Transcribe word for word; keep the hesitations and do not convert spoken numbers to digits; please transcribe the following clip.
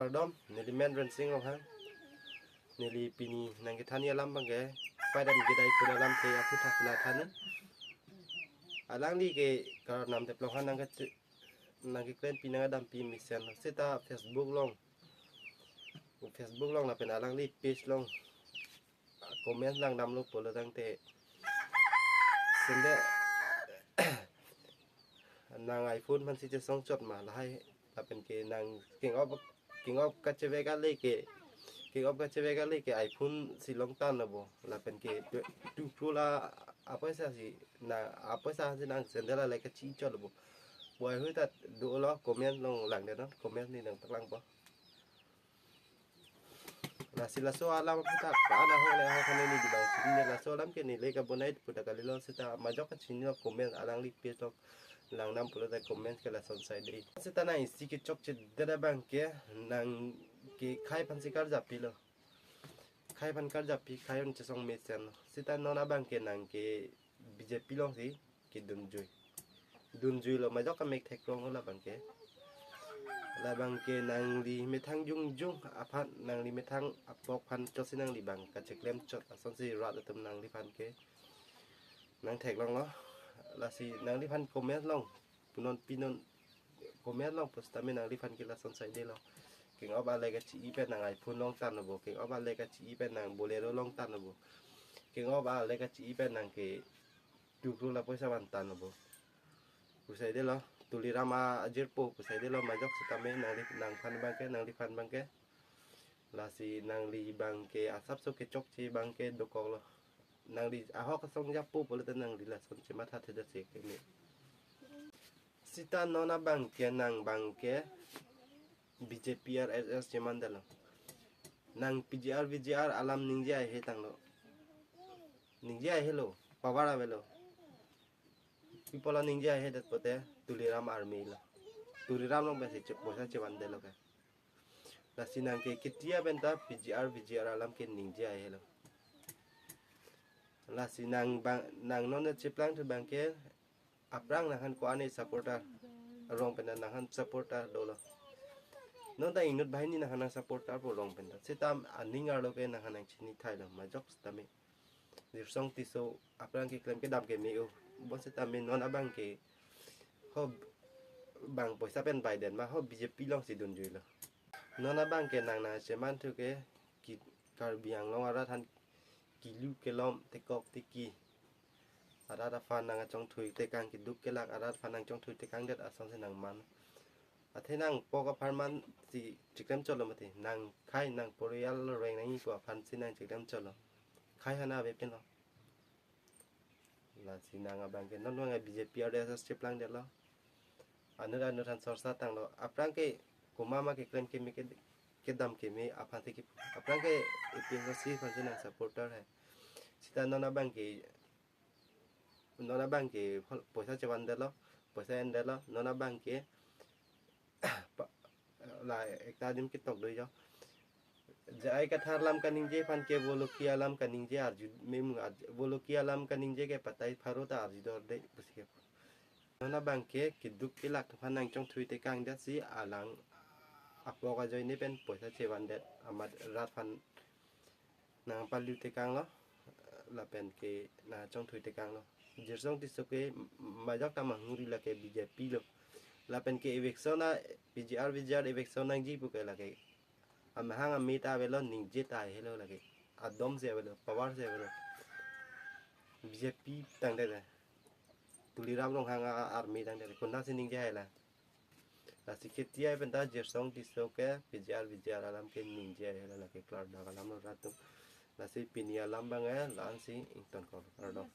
Kardom, neli men Rensing Ronghang. Neli pini nangkethanji alam abangke, Fight and Gidai Kun alam ke aphuthak nangthanji. Alangli ke karnam teplong han nangke nangkeklem pi nangkadam pi mesen seta Facebook along, Facebook along lapen alangli page along comment langdamlo pulo tangte, sende nang iPhone aphansi chesong chot ma lahai, lapen ke nang king of, king of kachevek ale ke, king of kachevek ale ke iPhone si longtan lo bo, lapen ke tu, tu pro la apoisa si, na apoisa si nang sandal ale kachi chot lo bo. Buai hui ta dolo comment along langdetnon, comment ni nangpaklangpo. Lasi laso alam aphuthak, ana hok le hok neli dibang chinine, laso alam ke neli kabonai puta kalilo seta majok kachinilo comment alangli page along langdam pulote comment ke lason saide. Seta nang isi kechokchedet abangke nangke khei aphansi karjap pilo. Khei aphan karjap pi, khei on chesong mesen lo. Seta non abangke nangke BJP alongsi kedunjui. Dunjuilo, majok kamek theklonglo labangke. Labangke nangli methang jongjong aphan, nangli methang apok aphan chotsi nangli bang kacheklem chot asonsi rat atum nangliphan ke nang theklonglo. Lasi nangliphan comment along punon pinon, comment along pusitame nangliphan ke lason saidelo. King of ale kachi-i pen nang iPhone longtan lo bo. King of ale kachi-i pen nang Bolero longtan lo bo. King of ale kachi-i pen nangke tu pro la poisa vantan lo bo. Pusaidelo, Tuliram ajirpo pusaidelo, majok sitame nangli, nangphan abangke, nangliphan abangke. Lasi nangli abangke asapso kechokche abangke dokoklo. Nangli ahok asong jappo pulote nangli lason chematha theda se keme. Seta non abangke nang abangke BJP RSS chemandetlo. Nang PGR VGR alam ningje ahe tanglo. Ningje ahelo, power avelo. People ningje ahedet pote Tuliram army lo. Tuliram along pensi chep poisa chevandetlo ke. Lasi nangke ketia penta PGR VGR alam ke ningje ahelo. Lasi nang bang, nang non cheplangthu abangke aphrang nangphan ko-an a-supporter, rong pen nangphan supporter dolo. Non ta inut banghini nangphan nang supporter po rong pen ta. Seta aning arlo ke nangphan nang chinithailo, majok sitame. Jirsong Tisso aphrang keklem kedam keme o. Bonsitame non abangke ho bang poisa pen Biden ma ho BJP alongsi dunjuilo. Non abangke nang nangchemanthu ke ki Karbi Anglong arat aphan kilu kelom tekok teki arat aphan nangchongthui tekang, keduk kelak arat aphan nangchongthui tekangdet asonsi nangman. Athe nangpok apharman si cheklem chotlo mati. Nang khei nang porial reng nangji pu aphansi nang cheklem chotlo. Khei hana ave pinlo. Lasi nang abangke non abang BJP RSS cheplangdetlo. Anut anut aphan sorsa tanglo. Aphrang ke komat ma keklem keme ke, kedam keme aphansi ke, aphrang ke APHLC aphansi nang supporter hai. Seta non abangke, non abangke poisa chevandetlo, poisa endetlo, non abangke pa-, la ekta adim ketok do jo. J I Kathar alam kaningje aphan ke Bholoki alam kaningje arju memu arju, Bholoki alam kaningje ke patai pharo ta arjudorde pusi ke. Non abangke keduk kelak aphan nangchongthui tekangdetsi alang apok ajoine pen poisa chevandet amat rat aphan nangpaliu tekanglo, lapen ke nangchongthui tekanglo. Jirsong Tisso ke majok ta manghuri lake BJP lo. Lapen ke election a PGR VGR election nangji pu ke lake amahang amei ta avelo, ningje ta ahelo lake. Adom si avelo, power si avelo. BJP tangdet. Tuliram Ronghang a-army tangdet. Konatsi ningje hai la. Lasi ketia penta Jirsong Tisso ke PGR VGR alam ke ningje ahelo, lake klardak alamlo rat atum. Lasi pini alam abang la-ansi ingtonkok, kardom.